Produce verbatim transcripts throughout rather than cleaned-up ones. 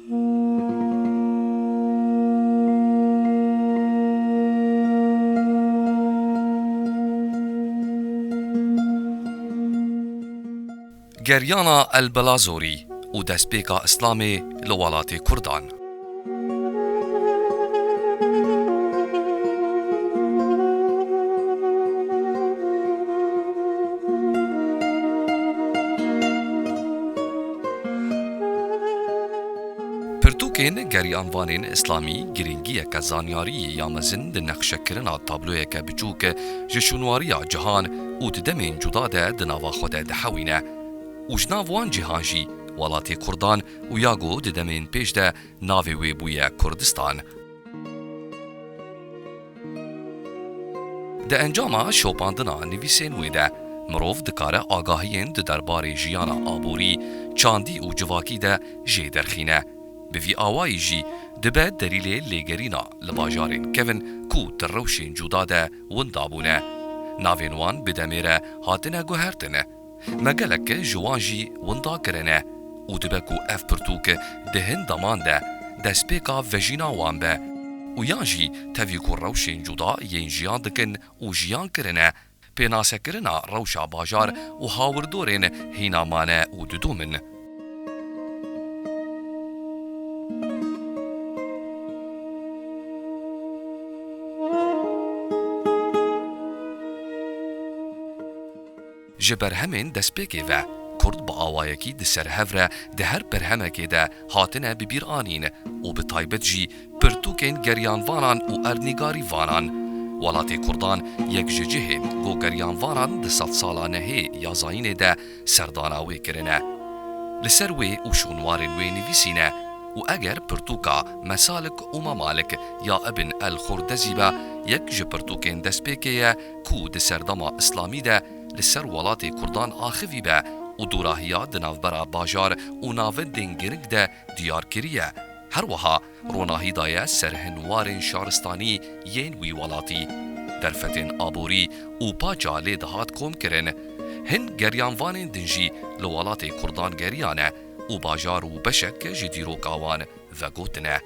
Geryana El Bilazorî û destpêka Îslamê li welatê Kurdan. Pirtûkên geryanvanên îslamî girîngiyeke zanyarî ya mezin di nexşekirina tabloyeke biçûk ji şûnwariya cihan û di demên cuda de di nava xwe de dihewîne. Û ji nav wan cîhan jî welatê Kurdan û ya ku di demên pêş de navê wê bûye Kurdistan. Di encama şopandina nivîsên wê de mirov dikare agahiyên di derbarê jiyana aborî, çandî û civakî de jê derxîne. Bi vî awayî jî dibe delîlê lêgerîna li bajarên kevin ku di rewşên cuda de winda bûne. Navên wan bi demê re hatine guhertin. Me gelek ji wan jî winda kirine û dibe ku ev pirtûk di hin deman de destpêka vejîna wan be û yan jî tevî ku rewşên cuda yên jiyan dikin û jiyan kirine, pênasekirina rewşa bajar û hawirdorên hîna mane û didomin. Ji berhemên destpêkê ve, Kurd bi awayekî di ser hev re di her berhemekê de hatine bi bîr anîn û bi taybet jî pirtûkên geryanvanan û erdnîgarîvanan. Welatê Kurdan yek ji cihên ku geryanvanan di sedsala nehê ya zayînê de serdana wê kirine. Li ser wê û şûnwarên wê nivîsîne û eger pirtûka Mesalik û Memalik ya Ibn el Xurdezî be, yek ji pirtûkên destpêkê ye ku di serdema îslamî de li ser welatê Kurdan axivî be û dûrahiya di navbera bajar û navendên giring de diyar kiriye. Her wiha ronahî daye ser hin warên şaristanî yên wî welatî. Derfetên aborî û paça lê dihat komkirin. Hin geryanvanên din jî li welatê Kurdan geriyane û bajar û beşek ji dîroka wan vegotine.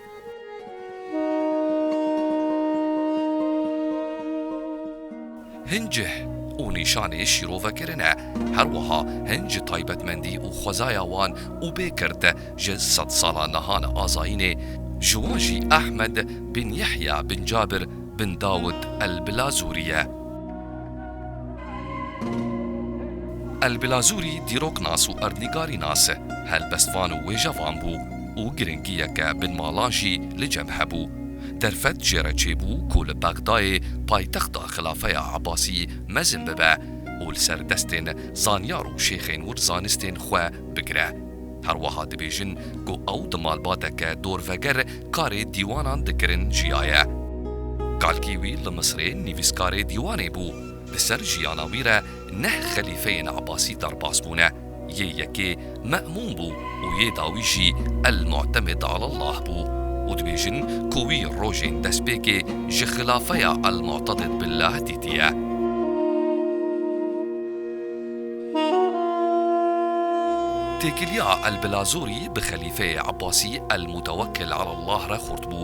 Hin cih û nîşanê şîrove kirine, her wiha hin ji taybetmendî û xwezaya wan û bê kird ji sedsala nihan azayînê, ji wan jî Ehmed bin Yehya bin Cabir bin Dawud el-Bilazûrî ye. El-Bilazûrî dîroknas û erdnîgarînas, helbestvan û wêjevan bû û giringiyeke binmalan jî li cem hebû. Derfet jê re çêbû ku li Bexdayê, paytexta Xilafeya Ebasî, mezin bibe û li ser destên zanyar û şêxên wir zanistên xwe bigire. Her wiha dibêjin ku ew di malbateke dorveger karê dîwanan dikirin jiyaye. Kalkî wî li Misirê nivîskarê dîwanê bû. Li ser jiyana wî re neh xelîfeyên Ebasî derbas bûne. Yê yekê Me'mûn bû û yê dawî jî El-Mu'temid Alallah bû û dibêjin ku wî rojên destpêkê ji xilafeya El-Mu'tedid Billah dîtiye. Têkiliya El-Bilazûrî bi xelîfeyê Ebasî El-Mutewekkil Alallah re xurt bû.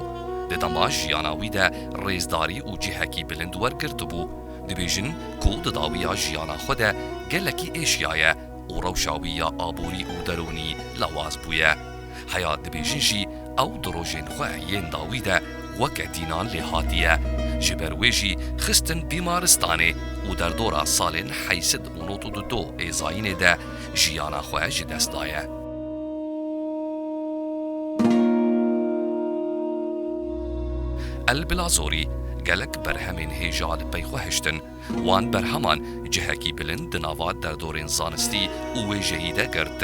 Di dema jiyana wî de rêzdarî û cihekî bilind wergirtibû. Dibêjin ku di dawiya jiyana xwe de gelekî êşiyaye û rewşa wî ya aborî û derûnî lawaz bûye. Heya dibêjin jî ew di rojên xwe yên dawî de weke dînan lê hatiye. Ji ber wê jî xistin bîmaristanê û derdora salên heyt sed û nod û du ê zayînê de jiyana xwe ji dest daye. El Bilazorî gelek berhemên hêja li pey xwe hiştin. Wan berheman cihekî bilind di nava derdorên zanistî û wêjeyî de girt.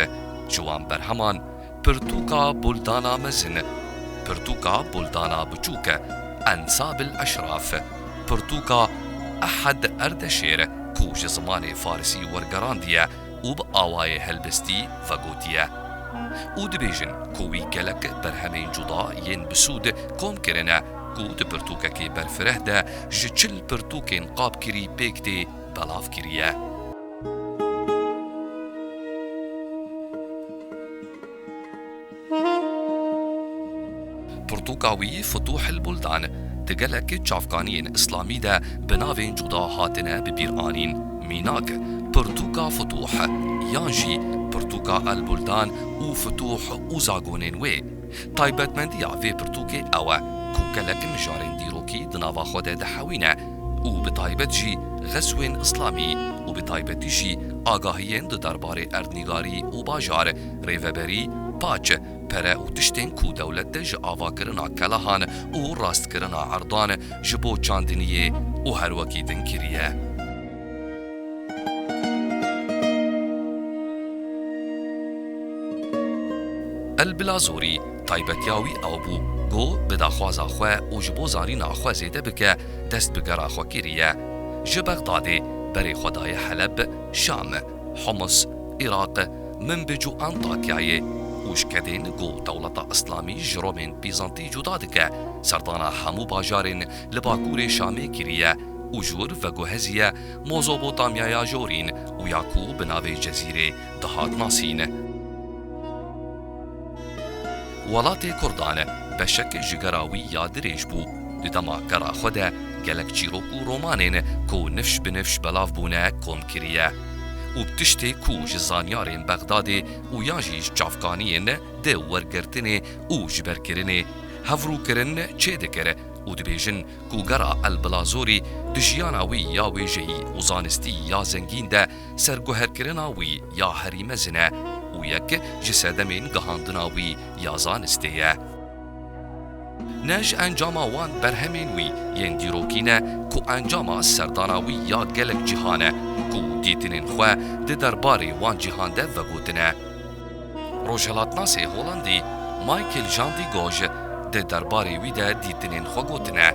Ji wan berheman pirtûka Buldana Mezin, pirtûka Buldana Biçûk, Ensabil Eşraf, pirtûka Ehad Erdeşêr ku ji zimanê farisî wergerandiye û bi awayê helbestî vegotiye. Û dibêjin ku wî gelek berhemên cuda yên bi sûd kom kirine ku di pirtûkekê berfireh de ji çil pirtûkên qapkirî pêk tê belav kiriye. Pirtûka wî Futuh el Buldan di gelek çavkaniyên îslamî de bi navên cuda hatine bi bîr anîn. Mînak, Pirtûka Futuh yan jî Pirtûka el Buldan û Futuh û zagonên wê. Taybetmendiya vê pirtûkê ew e ku gelek mijarên dîrokî di nava xwe de dihewîne û bi taybet jî xezwên îslamî û bi taybetî jî agahiyên di derbarê erdnîgarî û bajar, rêveberî, paç, pere û tiştên ku dewlet de ji avakirina kelehan û rastkirina erdan ji bo çandiniyê û her wekî din kiriye. El Bilazorî taybetiya wî ew bû ku bi daxwaza xwe û ji bo zanîna xwe zêde bike, dest bi gera xwe kiriye. Ji Bexdadê berê xwe daye Heleb, Şam, Homs, Iraq, Minbic û Antakyayê û ji kedên ku dewleta Îslamî ji Romên Bîzantî cuda dike, serdana hemû bajarên li bakurê Şamê kiriye û ji wir veguheziye Mozopotamyaya Jorîn û ya ku bi navê Cezîrê dihat nasîn. Welatê Kurdan beşek ji gera wî ya dirêj bû. Di dema gera xwe de gelek çîrok û romanên ku nifş bi nifş belav bûne kom kiriye û bi tiştê ku ji zanyarên Bexdadê û yan jî ji çavkaniyên di wergirtinê û jiberkirinê hevrûkirin çêdikir û dibêjin ku gera El Bilazorî di jiyana wî ya wêjeyî û zanistî ya zengîn de serguherkirina wî ya herî mezin e û yek ji sedemên gihandina wî ya zanistê ye. Ne ji encama wan berhemên wî yên dîrokî ne ku encama serdana wî ya gelek cîhan e ku dîtinên xwe di derbarê wan cîhan de vegotine. Rojhilatnasê Holandî Michael Jan de Goge di derbarê wî de dîtinên xwe gotine.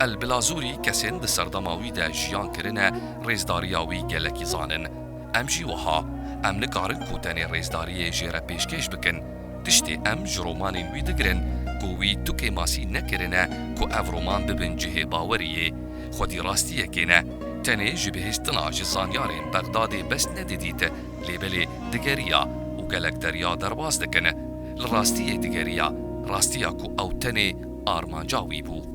El Bilazorî kesên di serdema wî de jiyan kirine rêzdariya wî gelekî zanin. Em jî wiha, em nikarin ku tenê rêzdariyê jê re pêşkêş bikin. Tiştê em ji romanên wî digirin ku wî tu kêmasî nekirine ku ev roman bibin cihê baweriyê. Xwedî rastiyekê ne. Tenê ji bihîstina ji zanyarên Bexdadê bes nedidît, lê belê digeriya û gelek derya derbas dikin. Li rastiyê digeriya, rastiya ku ew tenê armanca wî bû.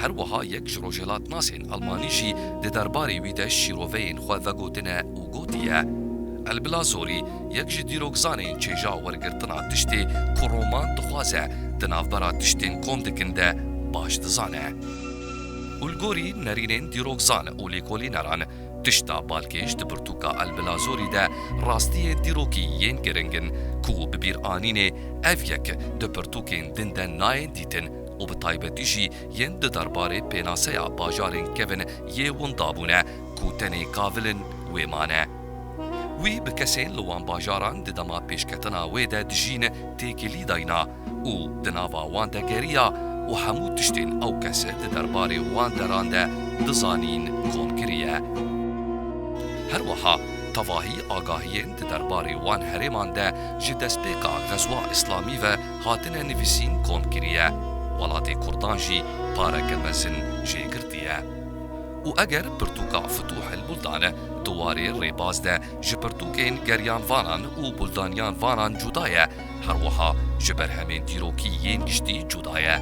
Her wiha yek ji rojhilatnasên Almanî jî di derbarê wî de şîroveyên xwe vegotine û gotiye, El Bilazorî yek ji dîrokzanên çêja wergirtina tiştê ku roman dixwaze di navbera tiştên kom dikin de baş dizane. Û li gorî nerînên dîrokzan û lêkolîneran, tişta balkêş di pirtûka El Bilazorî de rastiyên dîrokî yên giring in ku bi bîr anînê ev yek di pirtûkên din de nayên dîtin û bi taybetî jî yên di derbarê pênaseya bajarên kevin yê winda bûne ku tenê kavilin wê mane. Wî bi kesên li wan bajaran di dema pêşketina wê de dijîn têkilî dayna û di nava wan de geriya û hemû tiştên ew kes di derbarê wan deran de dizanîn kom kiriye. Her wiha tevahî agahiyên di derbarê wan herêman de ji destpêka xezwa îslamî ve hatine nivîsîn kom kiriye. Welatê Kurdan jî pareke mezin jê girtiye. Û eger pirtûka Futuh el Buldan di warê rêbaz de ji pirtûkên geriyanvanan û buldanyanvanan cuda ye, her wiha ji berhemên dîrokî yên giştî cuda ye.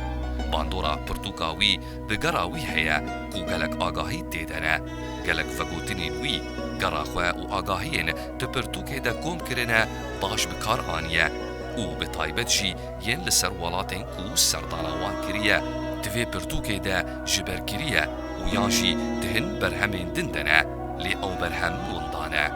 Bandora pirtûka wî bi gera wî heye ku gelek agahî tê de ne. Gelek vegotinên wî gera xwe û agahiyên di pirtûkê de kom kirine baş bi kar aniye û bi taybet jî yên li ser welatên ku serdana wan kiriye, di vê pirtûkê de ji ber kiriye û yan jî di hin berhemên din de ne, lê ew berhem winda ne.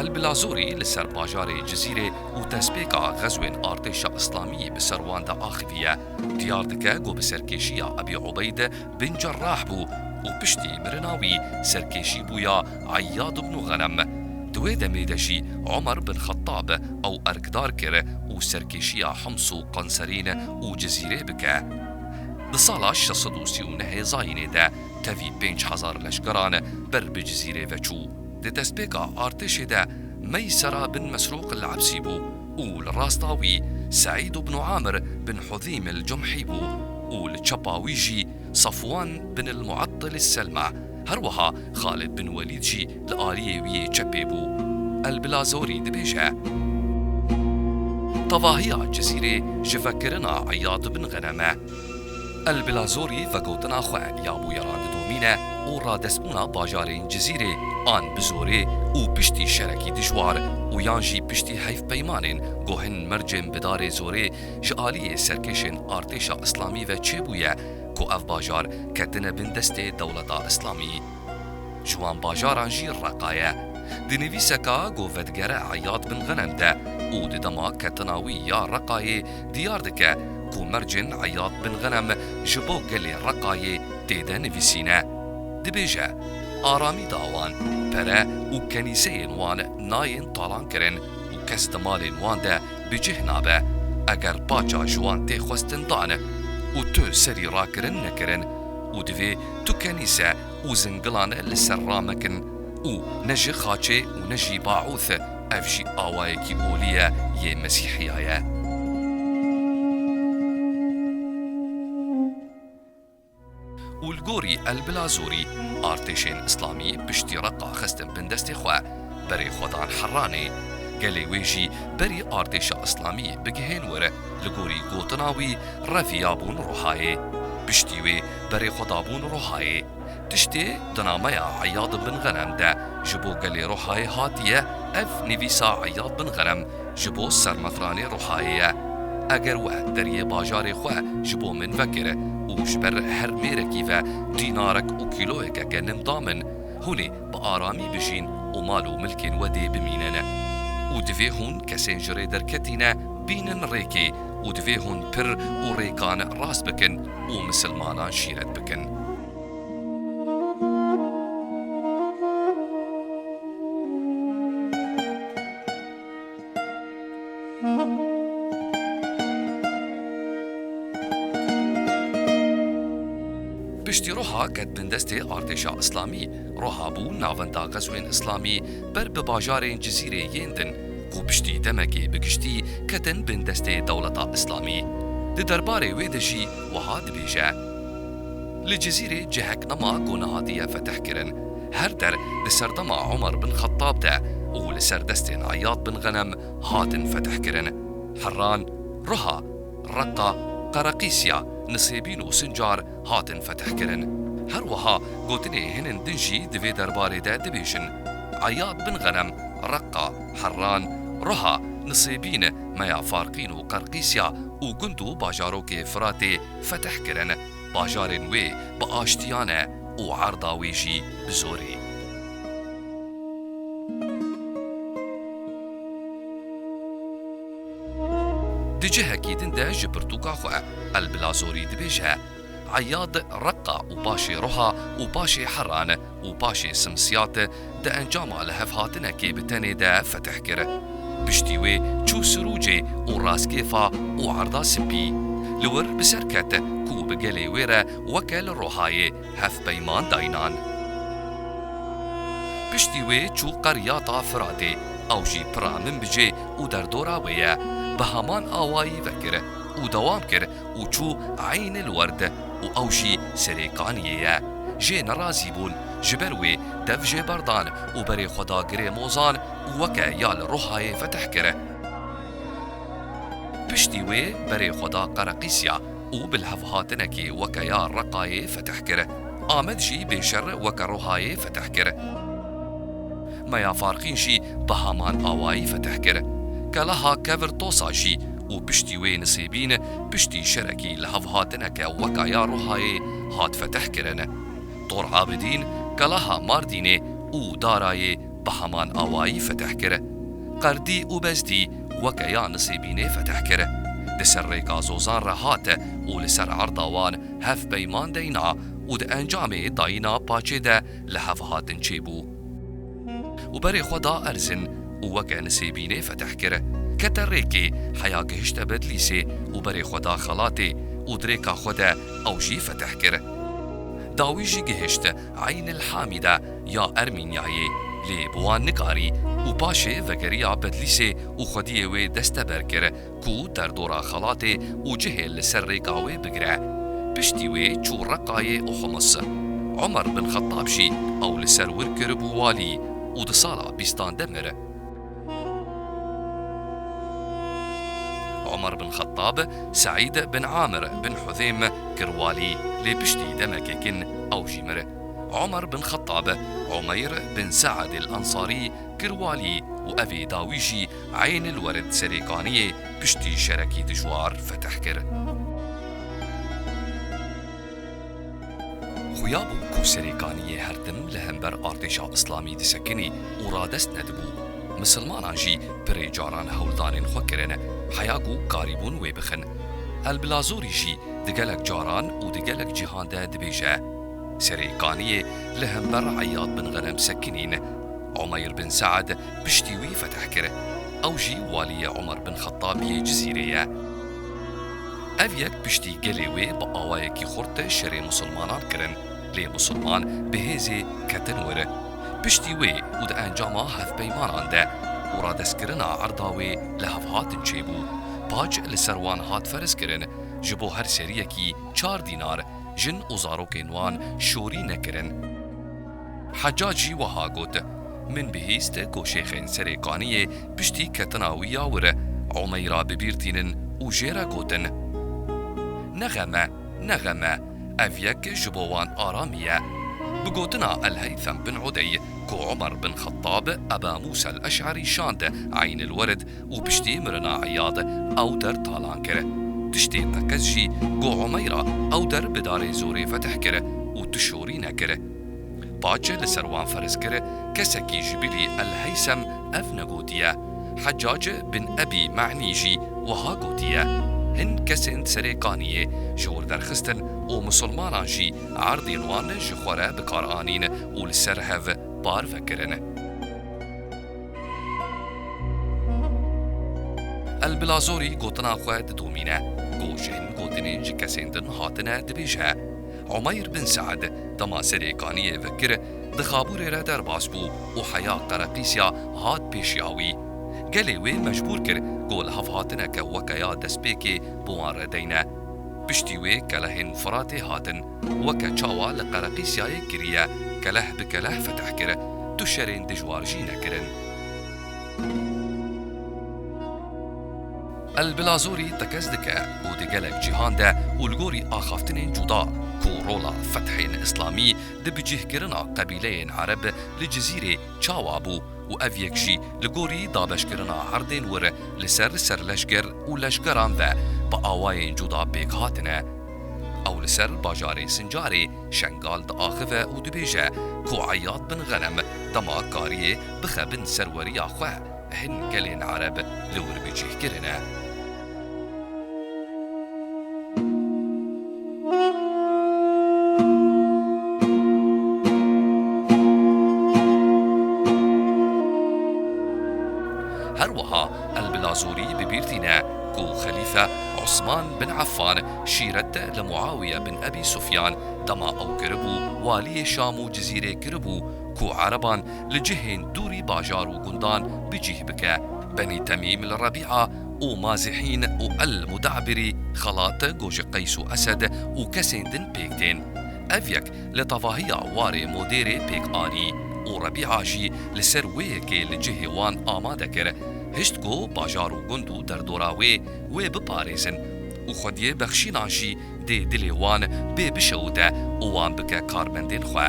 El Bilazorî li ser bajarê Cizîrê û destpêka xezwên artêşa Îslamî bi ser wan de axiviye. Diyar dike ku bi serkêşiya Ebî Ubeyd bin Cerrah bû û piştî mirina wî serkêşî bûya Eyyad ibn Xenem. Di wê demê de jî Omer bin Xettab ew erkdar kir û serkêşiya Hims û Qenserîn û Cizîrê bike. Di sala şeş sed û sî û nehê zayînê de tevî pênc hezar leşkeran ber bi Cizîrê ve çû. Di destpêka artêşê de Meysera bin Mesrûq el Ebsî bû û li rasta wî Seîd ibn Amir bin Huzîm el Cumhî bû û li çepa wî jî Safwan bin el Muettil Selma, Her wiha Xalid bin Welîd jî li aliyê wî yê çepê bû. Elbilazorî dibêje, tevahiya Cizîrê ji vekirina Eyad bin Xenem e. Elbilazorî vegotina xwe ya bûyeran didomîne û radestbûna bajarên Cizîrê an bi zorê û piştî şerekî dijwar û yan jî piştî heyvpeymanên ku hin mercên bi darê zorê ji aliyê serkêşên artêşa Îslamî ve çêbûye ku ev bajar ketine bin destê dewleta Îslamî. Ji wan bajaran jî Reqa ye. Di nivîseka ku vedigere Eyad bin Xenem de û di dema ketina wî ya Reqayê diyar dike ku mercên Eyad bin Xenem ji bo gelê Reqayê tê de nivîsîne. Dibêje, aramî da wan, pere û kenîseyên wan nayên talan kirin û kes di malên wan de bi cih nabe, eger paça ji wan tê xwestin dan û tu serî rakirin nekirin û divê tu kenîse û zingilan li ser ramekin û ne ji xaçê û ne jî baûth, ev jî awayekî olî ye yê Mesîhiya ye. Û li gorî Elbilazorî, artêşên Îslamî piştî Reqa xistin bin destê xwe, berê xwe dan Heranê. Gelê wê jî berî artêşa Îslamî bigihên wir, li gorî gotina wî, reviya bûn Rohayê. Piştî wê berê xwe dabûn Rohayê. Tiştê di nameya Eyad bin Xenem de ji bo gelê Rohayê hatiye, ev nivîsa Eyad bin Xenem ji bo sermetranê Rohayê ye. Eger we deriyê bajarê xwe ji bo min vekir û ji ber her mêrekî ve dînarek û kîloyeke genim da min, hûn ê bi aramî bijîn û mal û milkên we dê bimînin. Û divê hûn kesên ji rê derketîne bînin rêkê û divê hûn pir û rêkan rast bikin û misilmanan şîret bikin. Piştî Roha ket bin destê artêşa Îslamî, Roha bû navenda xezwên Îslamî ber bi bajarên Cizîrê yên din, ku piştî demekê bi giştî ketin bin destê dewleta Îslamî. Di derbarê wê de jî wiha dibêje, li Cizîrê cihek nema ku nehatiye fetihkirin. Her der di serdema Umer bin Xettab de û li ser destên Eyad bin Xenem hatin fetihkirin. Heran, Roha, Reqa, Qereqîsya, Nisêbîn û Sincar hatin fetihkirin. Her wiha gotinê hinên din jî di vê derbarê de dibêjin, Eyad bin Xenem, Reqa, Heran, Roha, Nisêbîn, Meya Farqîn û Qerqîsya û gund û bajarokê Firatê fetih kirin. Bajarên wê bi aştiyan e û erda wê jî bi zorê. Di cihekî din de ji pirtûka xwe Elbilazorî dibêje, Eyad Reqa û paşê Roha û paşê Heran û paşê Simsiyat di encama lihevhatinekê bi tenê de fetih kir. Piştî wê çû Sirûcê û Raskêfa û Erda Sipî. Li wir bi ser ket ku bi gelê wê re weke li Rohayê hevpeyman daynan. Piştî wê çû Qeryata Firatê, ew jî pira Minbicê û derdora wê ye, bi heman awayî vekir û dewam kir û çû Eynil Werd û ew jî serê Kaniyê ye. Jê nerazî bûn, ji ber wê dev jê berdan û berê xwe da girê Mozan û weke ya li Rohayê fetih kir. Piştî wê berê xwe da Qereqîsya û bi lihevhatinekê weke ya Reqayê fetih kir. Amed jî bêşer weke Rohayê fetih kir. Meya Farqîn jî bi heman awayî fetih kir. Keleha Kevir Tosa jî û piştî wê Nisêbîn piştî şerekî lihevhatineke weka ya Rohayê hat fetih kirin. Tor Abidîn, Keleha Mardînê û Darayê bi heman awayî fetih kir. Qerdî û Bezdî weke ya Nisêbînê fetih kir. Di ser rêka Zozan re hat û li ser erda wan hevpeyman deyna û di encamê dayîna paçê de li hev hatin çêbû. Û berê xwe da Erzin û weke Nisêbînê fetih kir. Kete rêkê heya gihişte Bedlîsê û berê xwe da Xelatê û di rêka xwe de ew jî fetih kir. Dawî jî gihişt Eynil Hamîde ya Ermînyayê, lê bi wan nikarî û paşê vegeriya Bedlîsê û xwediyê wê desteber kir ku derdora Xelatê û cihê li ser rêka wê bigire. Piştî wê çû Reqayê û Humus. Omer bin Xettab jî ew li ser wir kiribû walî û di sala bîstan de mir. Omer bin Xettab Seîd bin Amir bin Huzêm kir walî, lê piştî demekê kin ew jî mir. Omer bin Xettab Umeyr bin Se'd el-Ensarî kir walî û evê dawî jî Eyn el-Werid Serêkaniyê piştî şerekî dijwar fetih kir. Xuya bû ku Serêkaniyê her tim li hember artêşa Îslamî disekinî û radest nedibû. Misilmanan jî pirê caran hewldanên xwe kirin, heya ku karîbûn wê bixin. El-Bilazorî jî di gelek caran û di gelek cîhan de dibêje, Serêkaniyê li hember Eyyad bin Xenem sekinîn. Umeyr bin Se'd piştî wî fetih kir. Ew jî waliyê Omer bin Xettab yê Cizîrê ye. Ev yek piştî gelê wê bi awayekî xurt şerê misilmanan kirin, lê misilman bi hêzê ketin wir. Piştî wê û di encama hevpeymanan de û radestkirina erda wê lihevhatin çêbû. Paç li ser wan hat ferz kirin, ji bo her seriyekî çar dînar, jin û zarokên wan şorî nekirin. Heccac jî wiha got, Min bihîst ku şêxên Serêkaniyê piştî ketina wî ya wir Umeyra bi bîr tînin û jê re gotin, Nexeme, nexeme, ev yek ji bo wan aramî ye. Bi gotina El-Heythem bin Udey ku Omer bin Xettab Eba Mûsa el-Eş'erî şand Eyn el-Werid, û piştî mirina Eyad ew der talan kir. Tiştê teqez jî ku Umeyra ew der bi darê zorê fetih kir û tu şorî nekir. Paç li ser wan ferz kir, kesekî ji bilî El-Heysem ev negotiye. Heccac bin Ebî Me'nî jî wiha gotiye, Hin kesên Serêkaniyê ji wir derxistin û misilmanan jî erdên wan ji xwe re bi kar anîn û li ser hev parve kirin. El-Bilazorî gotina xwe didomîne, ku ji hin gotinên ji kesên din hatine dibêje, Umeyr bin Se'd dema Serêkaniyê vekir, di xabûrê re derbas bû û heya Qereqîsya hat pêşiya wî. Gelê wê mecbûr kir ku lihevhatineke weke ya destpêkê bi wan re deyne. Piştî wê kelehên Firatê hatin. Weke çawa li Qereqîsyayê kiriye, keleh bi keleh fetih kir, tu şerên dijwar jî nekirin. El-Bilazorî tekez dike ku di gelek cîhan de û li gorî axaftinên cuda ku rola fethên îslamî di bicihkirina qebîleyên ereb li Cizîrê çawa bû û ev yek jî li gorî dabeşkirina erdên wir li ser serleşger û leşgeran ve bi awayên cuda pêk hatine. Ew li ser bajarê Sincarê şengal diaxive û dibêje ku Eyad bin Xenem dema kariyê bixe bin serweriya xwe, hin gelên ereb li wir bicih kirine. Her wiha El-Bilazorî bi bîr tîne ku Xelîfe Osman bin Affan şîret li Muawiye bin Ebî Sufyan dema ew kiribû waliyê Şam û Cizîrê kiribû ku ereban li cihên dûrî bajar û gundan bi cih bike. Benî Temîm li Rebî'a û Mazihîn û El-Muda'birî xelat ku ji Qeys û Esed û kesên din pêk tên. Ev yek li tevahiya warê Modêrê pêk anî û Rebî'a jî li ser wê yekê li cihê wan amade kir. Hişt ku bajar û gund û derdora wê, wê biparêzin û xwediyê bexşînan jî dê dilê wan bê bişewite û wan bike karbendên xwe.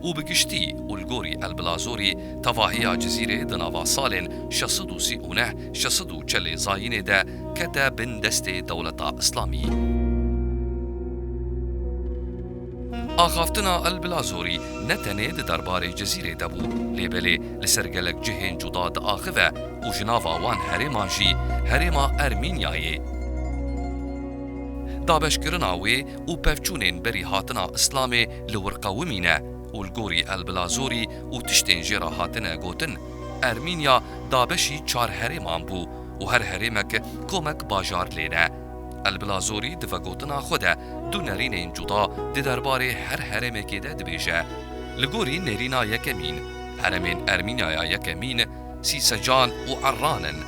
Û bi giştî û li gorî El-Bilazorî tevahiya Cizîrê di nava salên şeş sed û sî û neh, şeş sed û çelê zayînê de kete bin destê dewleta Îslamî. Axaftina El-Bilazorî ne tenê di derbarê Cizîrê de bû, lê belê li ser gelek cihên cuda diaxive û ji nava wan herêman jî herêma Ermînyayê. Dabeşkirina wê û pevçûnên berî hatina Îslamê li wir qewimîne û li gorî El-Bilazorî û tiştên jê re hatine gotin, Ermînya dabeşî çar herêman bû û her herêmek komek bajar lê ne. El-Bilazorî di vegotina xwe de du nerînên cuda di derbarê her herêmekê de dibêje. Li gorî nerîna yekemîn, herêmên Ermînyaya yekemîn Sîsecan û Erran in.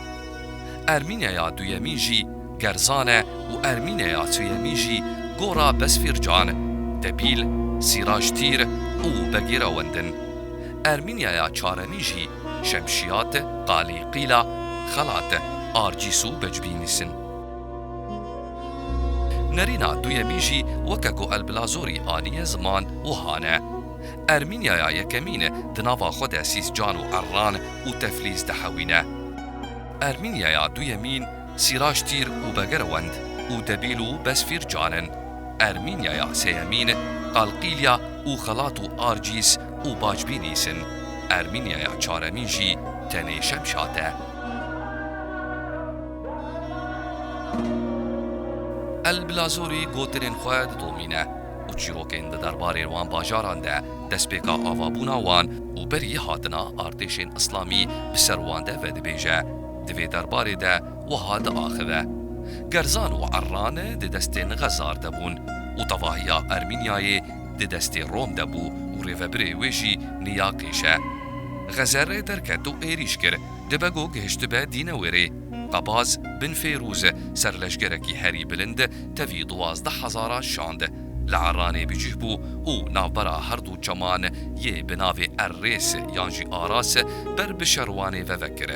Ermînyaya duyemîn jî Gerzan e û Ermînyaya sêyemîn jî Gora Besfîrcan, Debîl, Sîrajtîr û Begêrewend in. Ermînyaya çaremîn jî Şemşiyat, Qalîqîla, Xelat, Arcîs û Becbînîs in. Nerîna duyemîn jî weke ku Elbilazorî aniye ziman wiha ne. Ermînyaya yekemîn di nava xwe de Sîscan û Erran û Teflîs dihewîne. Ermînyaya duyemîn Sîrajtîr û Begerewend û Debîl û Besfîrcan in. Ermînyaya sêyemîn Qalqîlya û Xelat û Arcîs û Bacbînîs in. Ermînyaya çaremîn jî tenê Şemşat e. Elbilazorî gotinên xwe didomîne û çîrokên di derbarê wan bajaran de destpêka avabûna wan û berî hatina artêşên îslamî bi ser wan de vedibêje. Di vê derbarê de wiha diaxive: Gerzan û Erran di destên Xezar de bûn û tevahiya Ermînyayê di destê Rom de bû û rêvebirê wê jî Niyaqîş e. Xezer derket û êrîş kir, dibe ku gihiştibe Dînewêrê. Qebaz bin Fêrûz ser leşgerekî herî bilind tevî duwazdeh hezaran şand. Li Erranê bi cih bû û navbera her du çeman yê bi navê Errês yan jî Aras ber bi Şerwanê veve kir.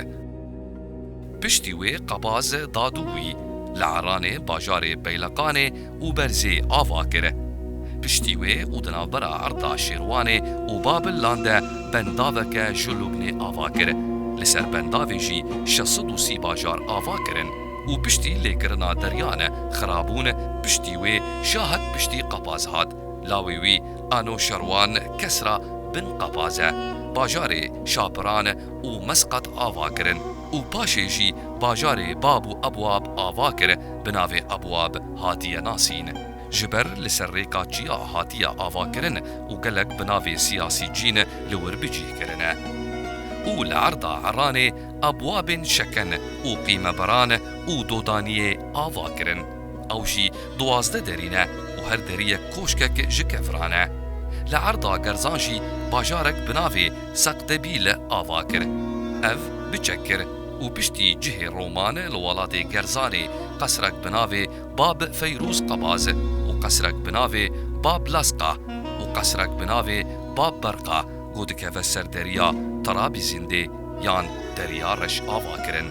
Piştî wê Qebaz da dû wî, li Erranê bajarê Beyleqanê û Berzê ava kir. Piştî wê û di navbera erda Şêrwanê û Babillan de bendaveke ji Lubnê ava kir. Li ser bendavê jî şeş sed û sî bajar ava kirin û piştî lêkirina deryan xirabûn, piştî wê şahet piştî Qepaz hat. Lawê wî Anoşerwan Kesra bin Qepaz e. Bajarê Şapiran û Mesqat ava kirin û paşê jî bajarê Bab û Ebwab ava kir, bi navê Ebwab hatiye nasîn. Ji ber li ser rêka çiya hatiye avakirin û gelek bi navê Siyasîcîn li wir bi cih kirine. Û li erda Eranê Ebwabên Şeken û Qîmeberan û Dodaniyê ava kirin. Ew jî duwazdeh derî ne û her deriyek koşkek ji keviran e. Li erda Gerzan jî bajarek bi navê Seqdebîl ava kir. Ev bi çek kir û piştî cihê Roman li welatê Gerzanê qesrek bi navê Bab Feyrûz Qebaz û qesrek bi navê Bab Lasqa û qesrek bi navê Bab Berqa ku dikeve ser deriya Trabizîndê yan Deriya Reş ava kirin.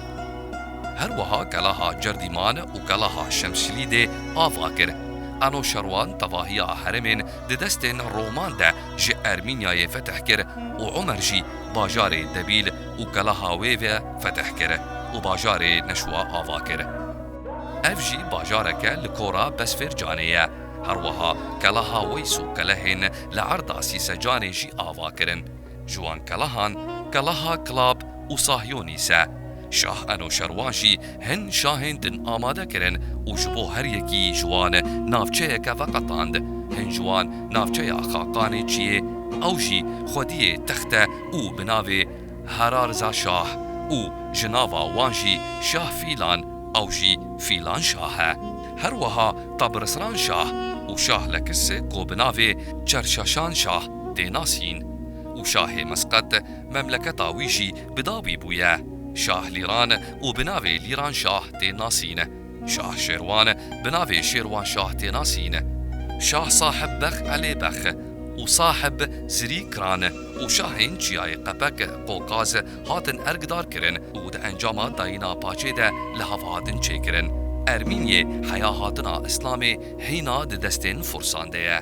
Her wiha kelaha Cerdîman û kelaha Şemşilîdê ava kir. Anoşerwan tevahiya herêmên di destên Roman de ji Ermînyayê fetih kir û Omer jî bajarê Debîl û kelaha wê ve fetih kir û bajarê Neşwa ava kir. Ev jî bajareke li kora Besfêrcanê ye. Her wiha kelaha Weys û kelehên li erda Sîsecanê jî ava kirin. Ji wan kelahan, kelaha Kilab û Sahyonîs e. Şah Enoşerwan jî hin şahên din amade kirin û ji bo her yekî ji wan navçeyeke veqetand. Hin ji wan navçeya Xaqanê Çiyê, ew jî xwediyê text e û bi navê Herarza Şah û ji nava wan jî Şah Fîlan, ew jî Fîlan Şah e. Her wiha Tabrisran Şah û Şah Lekis ku bi navê Çerşaşan Şah tê nasîn û Şahê Mesqet memleketa wî jî bi dawî bûye. Şah Lîran û bi navê Lîran Şah tê nasîn. Şah Şêrwan bi navê Şêrwan Şah tê nasîn. Şah Sahib Bex Elê Bex û Sahib Zirî Kiran û şahên Çiyayê Qepek, Qoqaz hatin erkdar kirin û di encama dayîna paçê de li hev hatin çêkirin. Ermîniyê heya hatina Îslamê hîna di destên Fursan de ye.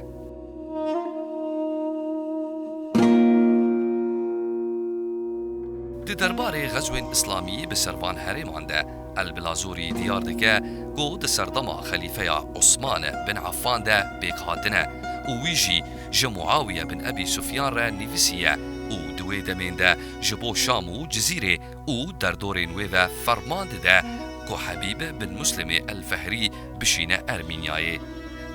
Di derbarê xezwên Îslamî bi ser van herêman de, Elbilazorî diyar dike ku di serdema Xelîfeya Osman bin Affan de pêk hatine û wî jî ji Muawiye bin Ebî Sufyan re nivîsiye û di wê demên de ji bo Şam û Cizîrê û derdorên wê ve ferman dide ku Hebîb bin Muslimê El Fehrî bişîne Ermînyayê.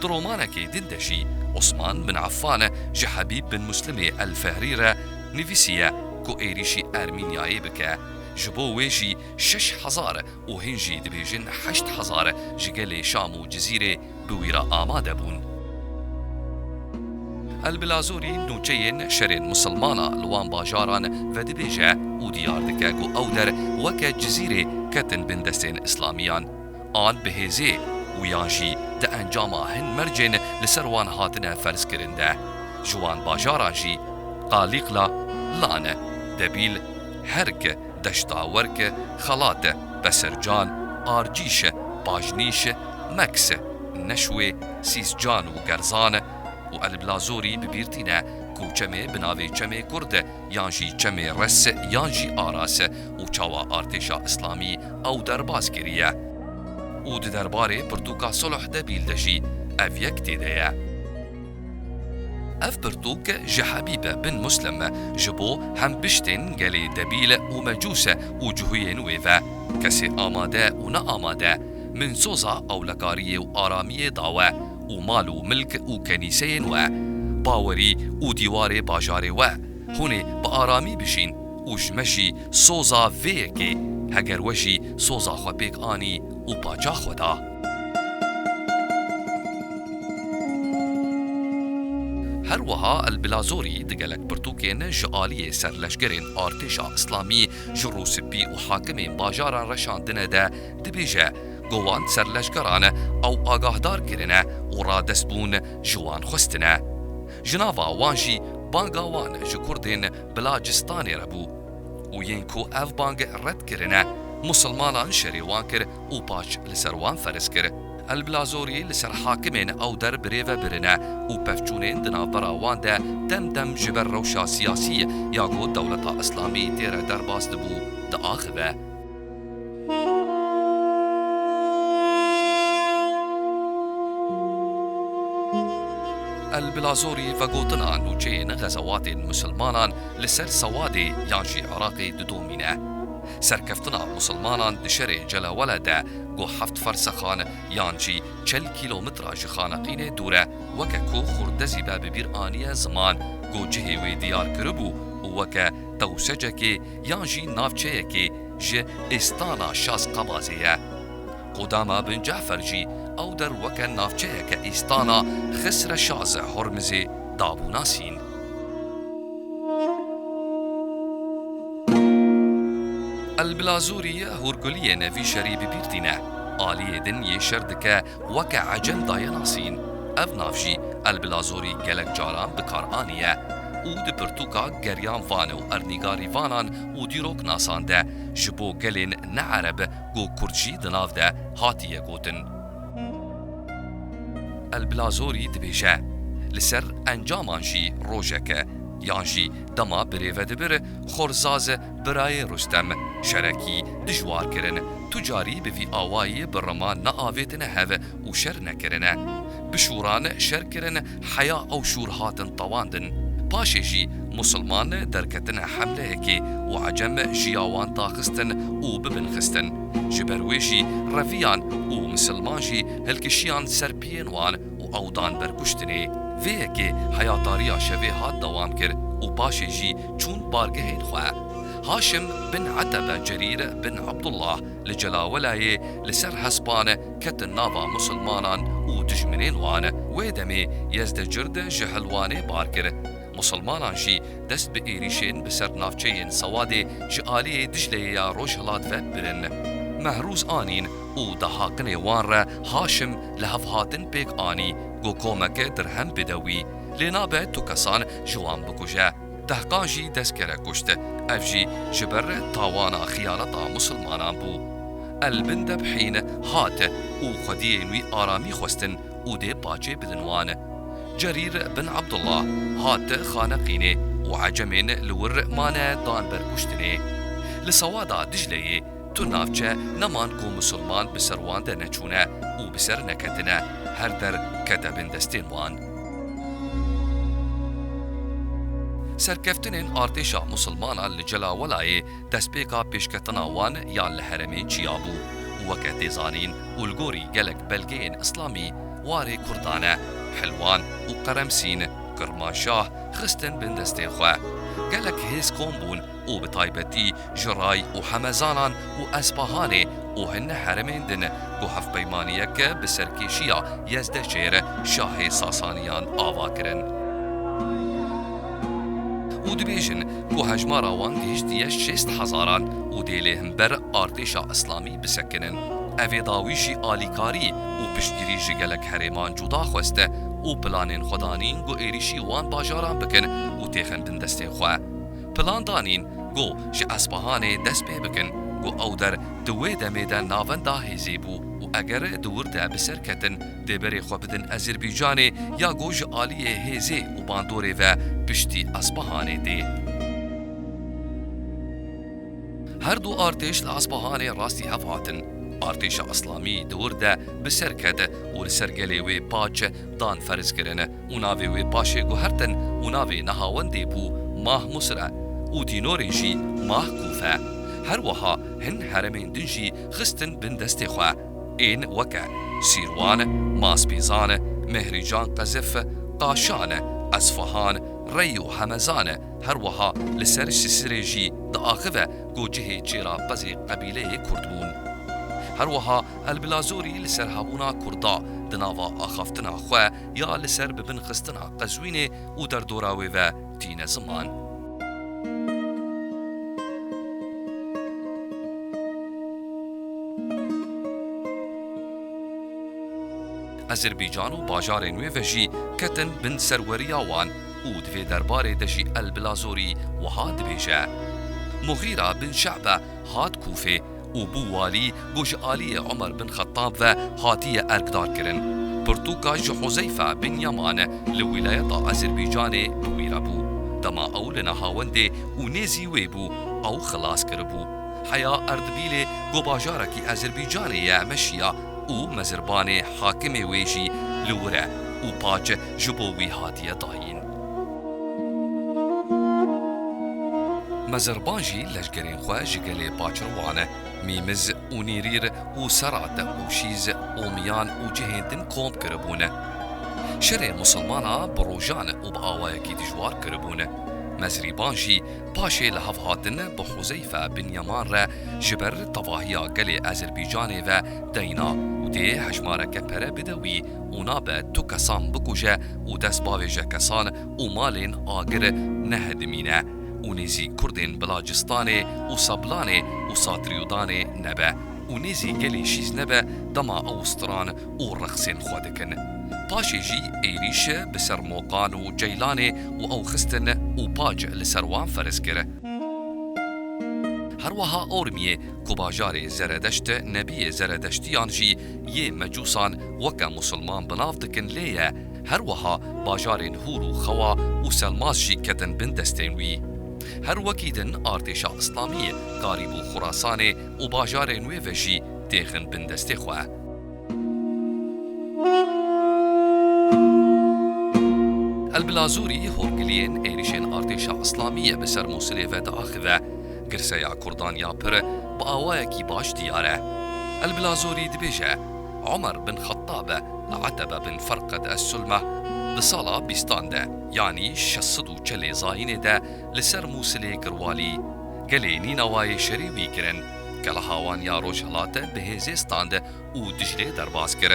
Di romanekê din de jî Osman bin Affan ji Hebîb bin Muslimê El Fehrî re nivîsiye ku êrîşî Ermînyayê bike. Ji bo wê jî şeş hezar û hin jî dibêjin heşt hezar ji gelê Şam û Cizîrê bi wî re amade bûn. Elbilazorî nûçeyên şerên misilmana li wan bajaran vedibêje û diyar dike ku ew der weke Cizîrê ketin bin destên Îslamiyan. An bi hêzê û yan jî di encama hin mercên li ser wan hatine ferzkirin de. Ji wan bajaran jî Qalîqla, Lane, Debîl, Herk, Deşta Werk, Xelat, Besercan, Arcîş, Pajnîş, Meks, Neşwê, Sîscan û Gerzan û El Bila Zorî bi bîr tîne ku çemê bi navê Çemê Kurd yan jî Çemê Res yan jî Aras û çawa artêşa îslamî ew derbas kiriye. Û di derbarê pirtûka Sulh Debîl de jî ev yek tê de ye. Ev pirtûk ji Hebîb bin Muslim, ji bo hembiştên gelê Debîl û Mecûs û cihûyên wê ve, kesê amade û neamade, min soza ewlekariyê û aramiyê da we û mal û milk û kenîseyên we, bawerî û dîwarê bajarê we, hûn ê bi aramî bijîn û ji me jî soza vê yekê, heger we jî soza xwe pêk anî û paça xwe da. Her wiha El Bila Zorî di gelek pirtûkên ji aliyê serleşgerên artêşa îslamî ji Rûspî û hakimên bajaran re şandine de dibêje ku wan serleşgeran ew agahdar kirine û radest bûn ji wan xwestine. Ji nava wan jî banga wan ji Kurdên Bila Cistanê re bû û yên ku ev bang red kirine, misilmanan şerê wan kir û paç li ser wan ferz kir. El Bila Zorî li ser hakimên ew der birêve birine û pevçûnên di navbera wan de dem dem ji ber rewşa siyasî ya ku dewleta îslamî tê re derbas dibû, diaxive. El Bila Zorî vegotina nûçeyên xezewatên misilmanan li ser Sewadê yan jî Iraqê didomîne. Serkeftina misilmanan di şerê Celawele de ku heft fersexan yan jî çil kîlometra ji Xaneqînê dûr e, weke ku xurde zî be bi bîr aniye ziman ku cihê wê diyar kiribû û weke tewsecekê yan jî navçeyekê ji Êstana Şaz Qebazê ye. Qudama bin Cafer jî ew der weke navçeyeke Êstana Xisre Şaz Hormizê dabû nasîn. El Bila Zorî hûrguliyên vî şerî bi bîr tîne. Aliyê din yê şer dike weke Ecem daye nasîn. Ev nav jî El Bila Zorî gelek caran bi kar aniye û di pirtûka Geryan Van û Ernîgarî Vanan û dîroknasan de ji bo gelên ne Ereb ku Kurd jî di nav de hatiye gotin. El Bila Zorî dibêje, li ser encaman jî rojeke, yan jî dema birêve dibir, Xorzaz birayê Rustem, şerekî dijwar kirin, tu carî bi vî awayî bi rima neavêtine hev û şer nekirine. Bi şûran şer kirin, heya ew şûr hatin tewandin. Paşê jî musulman derketine hemleyekê û Ecem ji ya wan daxistin û bibin xistin. Ji ber wê jî reviyan û misilman jî hilkişiyan ser piyên wan û ew dan ber kuştinê. Vê yekê heyatariya şevê hat dewam kir û paşê jî çûn bargehên xwe. Haşim bin Etebe Cerîr bin Abdullah li Celawelayê li ser hespan ketin nava musulmanan û dijminên wan. Wê demê Yezdecird ji Hilwanê bar kir. Musulmanan jî dest bi êrîşên bi ser navçeyên Sewadê ji aliyê Dicleyê ya rojhilat ve birin. Mehrûz anîn û dahaqinê wan re Haşim li hev hatin pêk anî ku komeke dirhem bide wî. Lê nabe tu kesan ji wan bikuje. Dehqan jî dest kere kuşt. Ev jî ji ber tawana xiyaleta musulmanan bû. El bin Debhîn hat û xwediyên wî aramî xwestin û dê paçê bidin wan. Cerîr bin Abdullah hat Xaneqînê û Ecemên li wir mane dan ber kuştinê. Li Sewada Dicleyê tu navçe neman ku musulman bi ser wan de neçûne û bi ser neketine, her der kete bin destên wan. Serkeftinên artêşa musulmanan li Celawelayê destpêka pêşketina wan ya li herêmên çiya bû û weke tê zanîn û li gorî gelek belgeyên îslamî warê kurdan e. Hilwan û Qeremsîn, Kirmanşah xistin bin destên xwe. Gelek hêz kom bûn û bi taybetî ji Ray û Hemezanan û Espahanê û hin herêmên din ku hevpeymaniyeke bi serkêşiya Yezdeşêr şahê Sasaniyan ava kirin. Û dibêjin ku hejmara wan gihiştiye şêst hezaran û dê lê himber artêşa îslamî bisekinin. Evê dawî jî alîkarî û piştgirî ji gelek herêman cuda xweste û planên xwe danîn ku êrîşî wan bajaran bikin û têxin bin destên xwe. Plan danîn ku ji Espehanê dest pê bikin, ku ew der di wê demê de navenda hêzê bû û eger di wir de bi ser ketin, dê berê xwe bidin Ezerbaycanê ya ku ji aliyê hêzê û bandorê ve piştî Espehanê tê. Her du artêş li Espehanê rastî hev hatin. Artêşa Îslamî di wir de bi ser ket û li ser gelê wê paç dan ferz kirin û navê wê paşê guhertin û navê nehawendê bû Mah Musre û dînorê jî Mah Kûfe. Her wiha hin heremên din jî xistin bin destê xwe. Ên weke Sîrwan, Maspîzan, Mehrîcan Qezif, Qaşan, Esfahan, Rey û Hemezan, her wiha li ser Sisirê jî diaxive ku cihê çêra qezê qebîleyê Kurd bûn. Her wiha Elbilazorî li ser hebûna Kurda di nava axaftina xwe ya li ser bi bin xistina Qezwînê û derdora wê ve tîne ziman. Ezerbaycan û bajarên wê ve jî ketin bin serweriya wan û di vê derbarê de jî Elbilazorî wiha dibêje, Muxîra bin Şebe hat Kûfê û bû walî ku ji aliyê Omer bin Xettab ve hatiye erkdar kirin. Pirtûka ji Huzeyfe bin Yaman li wîlayeta Ezerbaycanê bi wî re bû. Dema ew li nehawendê û nêzî wê bû, ew xilas kiribû. Heya Erdbîlê ku bajarekî Ezerbaycanê ye meşiya û mezirbanê hakimê wê jî li wir e û paç ji bo wî hatiye dayîn. Mezirban jî leşgerên xwe ji gelê paçirwan, Mîmiz û Nîrîr û Serat û Şîz û Miyan û cihên din kom kiribûn. Şerê misilmana bi rojan û bi awayekî dijwar kiribûn. Mezrîban jî paşê li hev hatin bi Huzeyfe bin Yaman re ji ber tevahiya gelê Ezerbaycanê ve deyna û dê hejmareke pere bide wî û nabe tu kesan bikuje û dest bavêje kesan û malên agir nehedimîne û nêzî Kurdên Bilacistanê û Sablanê û Satriyûdanê nebe û nêzî gelê Şîz nebe dema ew stran û reqsên xwe dikin. Paşê jî êrîş bi ser Moqan û Ceylanê û ew xistin û pac li ser wan ferz kir. Her wiha Ormiyê ku bajarê Zeredeşt, nebiyê Zeredeştiyan jî yê Mecûsan weke Musulman bi nav dikin lê ye, her wiha bajarên Hûr û Xewa û Selmas jî ketin bin destên wî. Her wekî din artêşa Îslamî karîbû Xurasanê û bajarên wê ve jî têxin bin destê xwe. Elbilazorî horgiliyên êrîşên artêşa Îslamî bi ser Mûsilê ve diaxive. Girseya Kurdan ya pir bi awayekî baş diyar e. Elbilazorî dibêje, Omer bin Xettab Etebe bin Ferqed Es-Sulmeh di sala bîstan de, yanî şeş sed û çelê zayînê de li ser Mûsilê kir walî. Gelê Nînewayê şerî wî kirin. Keleha wan ya rojhilat bi hêzê stand û Diclê derbas kir.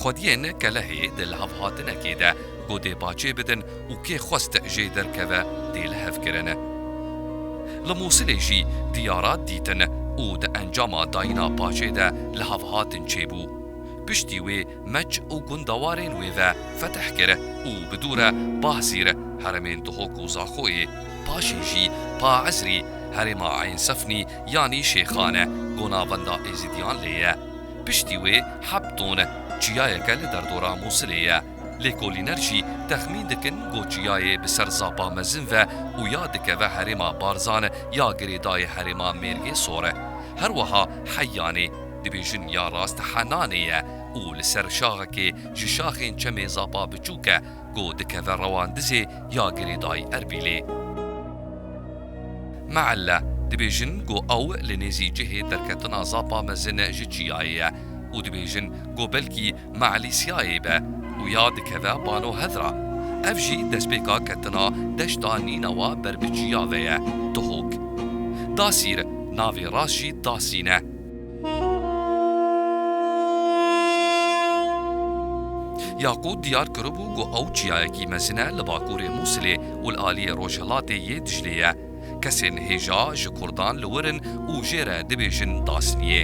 Xwediyên kelehê di lihevhatinekê de ku dê paçê bidin û kê xwest jê derkeve, tê lihevkirin. Li Mûsilê jî diyara dîtin û di encama dayîna paçê de lihevhatin çêbû. Piştî wê Meç û gundewarên wê ve fetih kir û bi dû re Bahzîr, heremên Duhok û Zaxoyê, paşê jî Pa Ezrî, herêma Eyn Sefnî yanî Şêxan e, ku navenda Êzidiyan lê ye. Piştî wê Hebton, çiyayeke li derdora Mûsilê ye. Lêkolîner jî texmîn dikin ku çiyayê bi ser Zapa Mezin ve û ya dikeve herêma Barzan ya girêdayê herêma Mêrgê Sor e. Her wiha Heyanê, dibêjin ya rast Henanê ye û li ser şaxekê ji şaxên çemê Zapa Biçûk e ku dikeve Rewandizê ya girêdayî Erbîlê. Meelle, dibêjin ku ew li nêzî cihê derketina Zapa Mezin ji çiyayê ye û dibêjin ku belkî Meelîsyayê be û ya dikeve Bano Hedra. Ev jî destpêka ketina deşta Nînewa ber bi çiya ve ye, Duhok. Dasîr, navê rast jî Dasîn e. Yaqût diyar kiribû ku ew çiyayekî mezin e li bakurê Mûsilê û li aliyê rojhilatê yê Diclê ye. Kesên hêja ji kurdan li wir in û jê re dibêjin Dasniyê.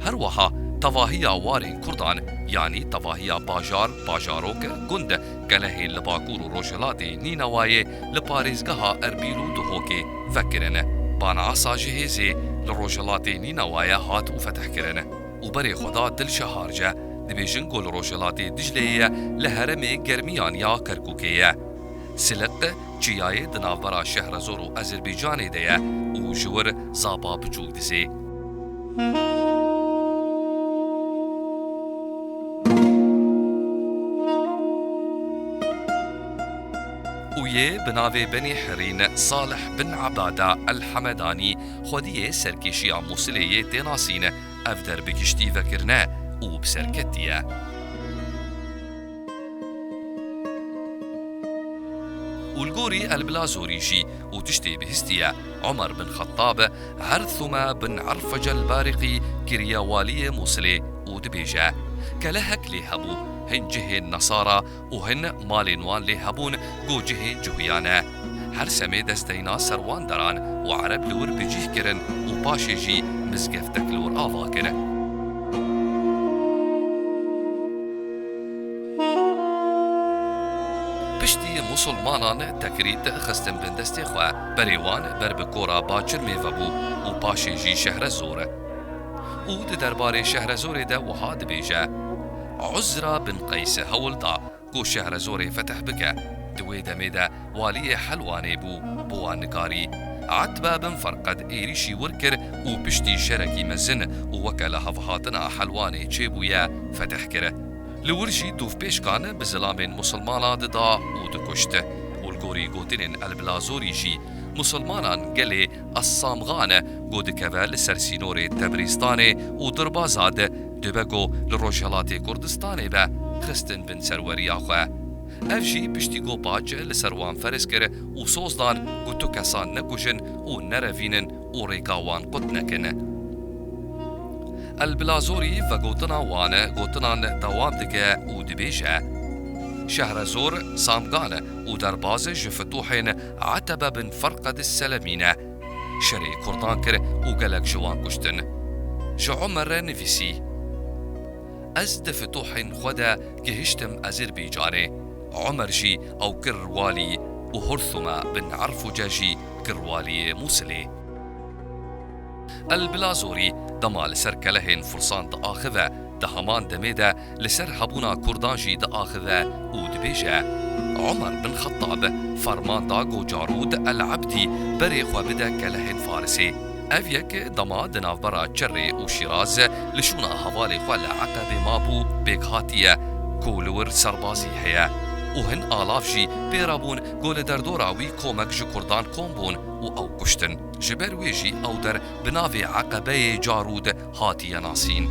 Her wiha tevahiya warên kurdan, yanî tevahiya bajar, bajarok, gund, kelehên li bakur û rojhilatê Nînewayê li parêzgeha Erbîl û Duhokê vekirin. Banasa ji hêzê li rojhilatê Nînewayê hat û fetihkirin û berê xwe da Dilşeharce. Dibêjin ku li rojhilatê Dicleyê ye, li herêmê germiyan ya Kerkûkê ye. Siliq çiyayê di navbera Şehrezor û Azerbaycanê de ye û ji wir zapa biçûk dizê. Û yê bi navê Benî Herîn Salih bin Ebada El Hemedanî xwediyê serkêşiya Mûsilê yê tê nasîn. Ev der bi giştî vekirine û bi ser ketiye. Û li gorî El Bilazorî jî û tiştê bihîstiye, Omer bin Xettab Erthume bin Erfece El Bariqî kiriye waliyê Mûsilê û dibêje, Kelehek lê hebû, hin cihên Nesara û hin malên wan lê hebûn ku cihên cuhiyan e. Her semê dest deyna ser wan deran û Ereb li wir bi cih kirin û paşê jî mizgeftek li wir ava kir. Piştî Musulmanan Tekrît xistin bin destê xwe, berê wan ber bi kora Baçirmê vebû û paşê jî Şehrezor. Û di derbarê Şehrezorê de wiha dibêje, Uzra bin Qeys hewl da ku Şehrezorê fetih bike. Di wê demê de waliyê Helwanê bû, bi wan nikarî. Etbe bin Ferqed êrîşî wir kir û piştî şerekî mezin û weke li hevhatina Helwanê çêbûye, fetih kir. Li wir jî dûvpêşkan bi zilamên Musulmana dida û dikuşt. Û li gorî gotinên El Bilazorî jî, Musulmanan gelê Essamxan e ku dikeve li ser sînorê Tebrîstanê û Dirbaza de dibe ku li Rojhelatê Kurdistanê be, xistin bin serweriya xwe. Ev jî piştî ku paç li ser wan ferz kir û soz dan ku tu kesan nekujin û nerevînin û rêka wan qut nekin. El Bilazorî vegotina wan gotinan dewam dike û dibêje, Şehrezor, Samgan û derbaz ji fituhên Etebe bin Ferqed Selemî ne. Şerê kurdan kir û gelek ji wan kuştin. Ji Omer re nivîsî, Ez di fituhên xwe de gihiştim Ezerbaycanê. Omer jî ew kir walî û Hurthuma bin Erfuce jî kir waliyê Mûsilê. El Bilazorî dema li ser kelehên Fursan diaxive, di heman demê de li ser hebûna Kurdan jî diaxive û dibêje, Omer bin Xettab ferman da ku Carûd El Ebdî berê xwe bide kelehên Farisê. Ev yek dema di navbera Çerrê û Şîraz li şûna hevalê xwe li Eqebê mabû, pêk hatiye ku li wir serbazî heye û hin alav jî pê re bûn ku li derdora wî komek ji Kurdan kom bûn û ew kuştin. Ji ber wê jî ew der bi navê Eqebeyê Carûd hatiye nasîn.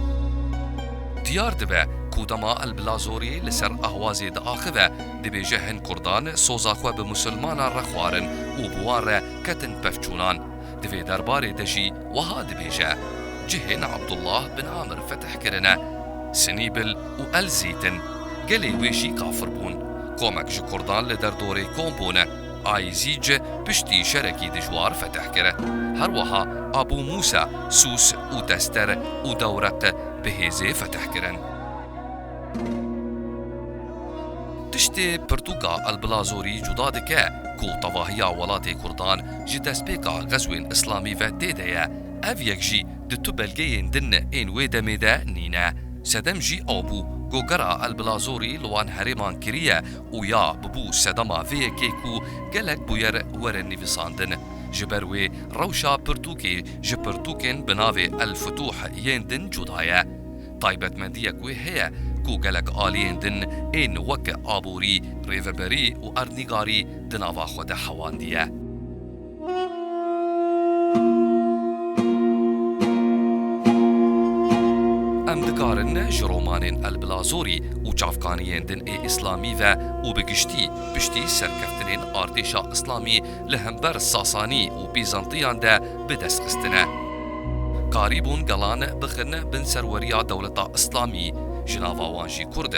Diyar dibe ku dema El Bilazorî li ser Ahwazê diaxive, dibêje hin Kurdan soza xwe bi Musulmanan re xwarin û bi wan re ketin pevçûnan. Di vê derbarê de jî wiha dibêje, Cihên Abdullah bin Amir fetih kirine, Sinîbil û El Zît in. Gelê wê jî kafir bûn. Komek ji Kurdan li derdorê kom bûne. Ayzîc piştî şerekî dijwar fetih kir. Her wiha Abu Mûsa, Sûs û Dester û Dewreq bi hêzê fetih kirin. Tiştê pirtûka El Bilazorî cuda dike ku tevahiya welatê Kurdan ji destpêka xezwên Îslamî ve tê de ye. Ev yek jî di tu belgeyên din ên wê demê de nîne. Sedem jî ew bû ku gera El Bilazorî li wan herêman kiriye û ya bibû sedema vê yekê ku gelek bûyer werin nivîsandin. Ji ber wê rewşa pirtûkê ji pirtûkên bi navê El Futuh yên din cuda ye. Taybetmendiyek wê heye ku gelek aliyên din ên wek aborî, rêveberî û erdnîgarî di nava xwe de hewandiye. Em dikarin ji romanên El Bilazorî û çavkaniyên din ê Îslamî ve û bi giştî piştî serkeftinên artêşa Îslamî li hember Sasanî û Bîzantiyan de bi dest xistine. Karîbûn gelan bixin bin serweriya dewleta Îslamî, ji nava wan jî Kurd,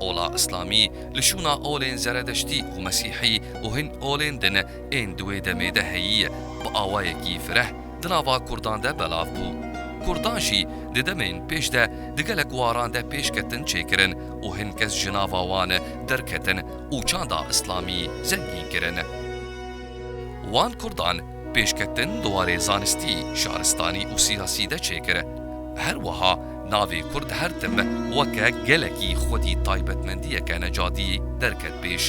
Ola îslamî li şûna olên zeredeştî û mesîhî û hin olên din ên di wê demê de heyî, bi awayekî fireh di nava kurdan de belav bû. Kurdan jî di demên pêş de di gelek waran de pêşketin çêkirin û hin kes ji nava wan derketin û çanda îslamî zengîn kirin. Wan kurdan pêşketin di warê zanistî, şaristanî û siyasî de çêkir. Her wiha navê kurd her tim weke gelekî xwedî taybetmendiyeke necadî derket pêş.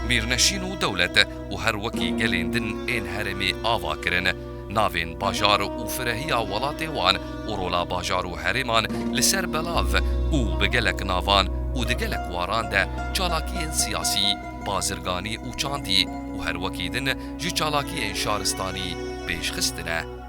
Mîrneşîn û dewlet û her wekî gelên din ên herêmê ava kirin. Navên bajar û firehiya welatê wan û rola bajar û herêman li ser belav û bi gelek navan û di gelek waran de çalakiyên siyasî, bazirganî û çandî û her wekî din ji çalakiyên şaristanî pêş xistine.